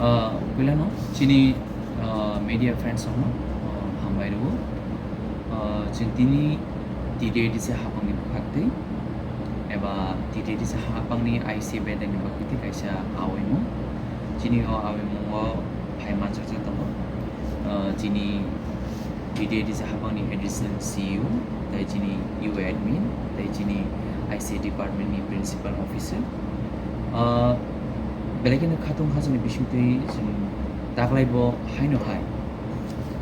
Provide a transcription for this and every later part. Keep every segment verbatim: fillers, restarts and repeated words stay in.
Ah, puilano chini, ah, media friends rokno, ah, hambai rwo. Ah, chwng tini T T A D C hapangni bwkhaktwi eba T T A D C hapangni I C bedekni bwkhaktwi kaisa awaimung. Chini o awaimungo phai manchajak tongo. Ah, chini T T A D C hapangni additional C E O, tei chini U A admin, tei chini I C department ni principal officer. Ah, belai kheno khatung khajani bisingtwi chwng taklai bo haino hai,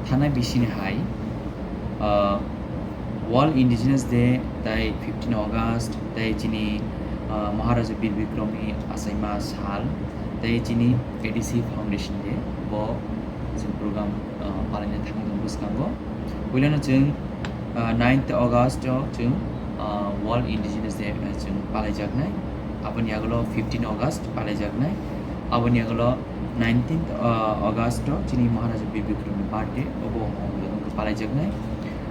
thanai bisini hai, ah, World Indigenous Day, tei fifteen August, tei chini, ah, Maharaja Bir Bikramni achaima sal, tei chini A D C Foundation Day, bo chwng program, ah, palaina thangwi tongo bwskango. Puilano chwng, ah, ninth August o chwng, ah, World Indigenous Day, ah, chwng palaijaknai. Aboni yagulo fifteen August palaijaknai. Aboni yagulo nineteenth, ah, August o chini Maharaja Bir Bikramni birthday, obo palaijaknai.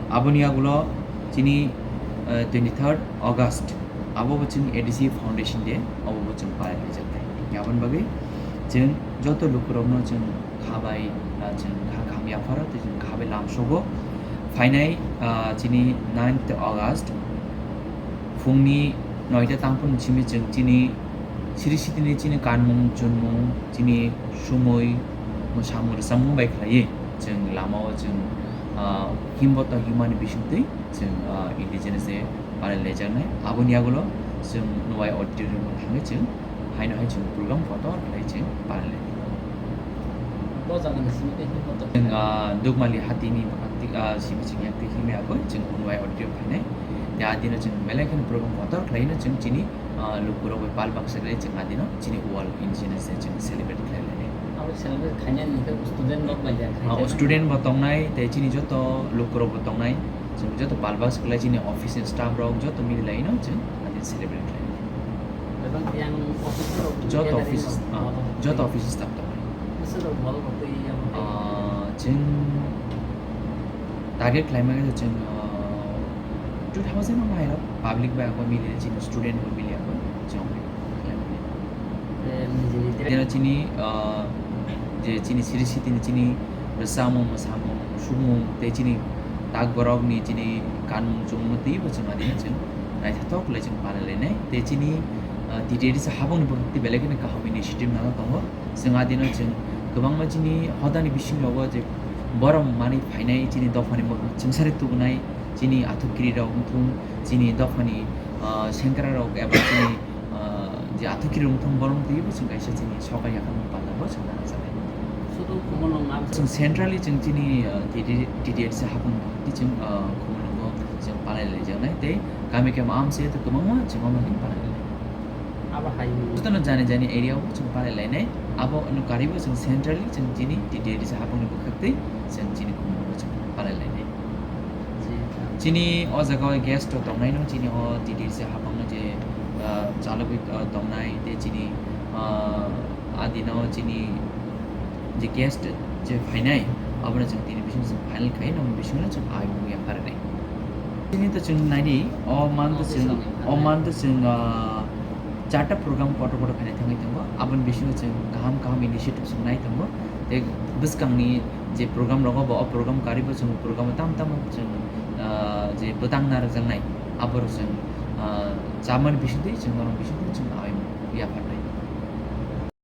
Aboni yagulo chini, ah, twenty-third August, abo bo chwng A D C Foundation Day, obo bo chwng palaijaknai. Aboni bagwi chwng joto lukurokno chwng kha bai, ah, chwng kha kaham yapharo, tei chwng kha bai lamsogo. Phainai, ah, chini ninth August, phungni noita tangphuru simi chwng chini siri sitini chini kanmung, chunmung, chini sumui, mwsamung, rwchapmung bai khlaiwi chwng lamao chwng, ah, himbo tong himani bisingtwi chwng, ah, Indigenous Day palai laijaknai. Aboni yagulo chwng Nwai Auditorium o thangwi chwng haino hai chwng program kotor khlai chwng palai lai. Bo jagani simi tei himbo tong. Chwng, ah, Dukmali hatini bwkhak twi, ah, simi chwng yak twi himwi agoi chwng Nwai Auditorium phainai. Tei a dino chwng belai kheno program kotor khlaino chwng chini, ah, lukurok bai pal baksa khlai chwng a dino chini World Indigenous Day chwng celebrate khlai lainai. Abo celebrate khainani hwnkhe student rok bai ya khainai. Ah, student bo tongnai, tei chini joto lukurok bo tongnai. Chwng joto pal baksa khlai chini office ni staff rok joto mili laino chwng a din celebrate khlai. Joto office, ah, joto office staff tongnai. Ah, chwng target khlaima khe chwng, ah, two thousand o mairok public bai abo mili chini student bo mili abo chwng. Tei nini chini, ah, chini, ah, je chini siri sitini chini rwchapmung, mwsamung, sumung, tei chini tak borokni chini kanmung chumungno twibo chwng adino chwng naithothok khlai chwng palai lainai. Tei chini, ah, T T A D C habangni bwkhak tei belai kheno kaham initiative nana tongo. Chwng adino chwng kwbangma chini hodani bisingo je borok manwi phainai chini dophani mwkhang chwngsari tubunai chini athukiri rok wngthung, chini dophani, ah, sengkra rok eba chini ah, je athukiri wngthung borok twibo chwng kaisa chini sokha yakarmung panda bo chwng nana channai. Sudu Khumulwng am chwng centrally chwng chini, ah, T D, T D F C hapung twi chwng, ah, Khumulwngo chwng palai laijaknai tei kami kami amse to kwbangma chwng omo chwng palai lai. Abo hai. Jotono jani jani area o chwng palai lainai. Abo no karibo chwng centrally chwng chini T D F C hapungni bwkhak twi chwng chini Khumulwngo chwng palai lainai. Chini o jaga o guest rok tongnai no, chini o T D C hapang no je, ah, chalogwi, ah, tongnai, tei chini, ah, adino chini je guest je phainai, abono chwng tini bising chwng final khai, nokni bisingo chwng aimung yapharnai. Chini to chwng naidi, o man to chwng, o man to chwng, ah, charta program kotor kotor khainai thangwi tongo, aboni bisingo chwng kaham kaham initiative chwng nai tongo, tei bwskangni je program rogo bo, o program karibo chwng program tam tamo chwng, ah, je bwtang narwkjaknai, aborok chwng, ah, chamani bisingtwi chwng norok bisingtwi chwng aimung yapharnai.